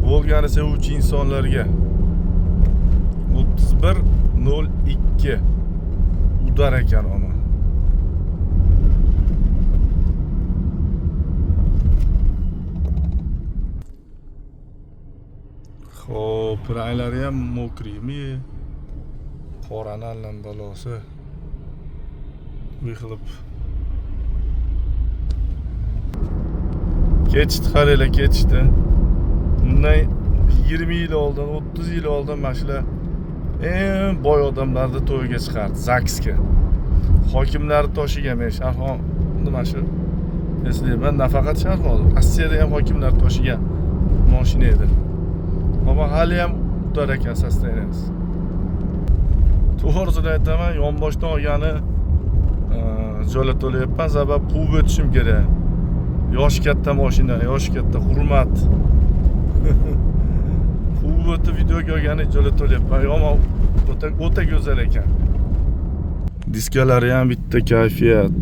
Volgani sevuvchi insonlarga 31.02 удар ekan omon. Xo'p, ranglari ham мокрый mi? Qorani allam balosi. Yig'ilib. Ketishdi, qaranglar, ketishdi. Bundan 20 yil oldin, 30 yil oldin mana shular eng boy odamlarni to'yiga chiqardi, ZAGSga. Hokimlar toshigan, men Sharxon nima shu eslayman, nafaqat Sharxon, Rossiyada ham hokimlar toshigan mashina edi. Ammo hali ham utar ekan состояние si. To'g'risini aytaman, yonboshdan olgani jo'la to'layapman, sabab quvib o'tishim kerak. Yoshi katta mashina, yoshi katta hurmat. Quvib o'tib videoga olgani jo'la to'layapman. Yomon o'ta o'ta go'zal ekan. Diskalari ham bitta kayfiyat.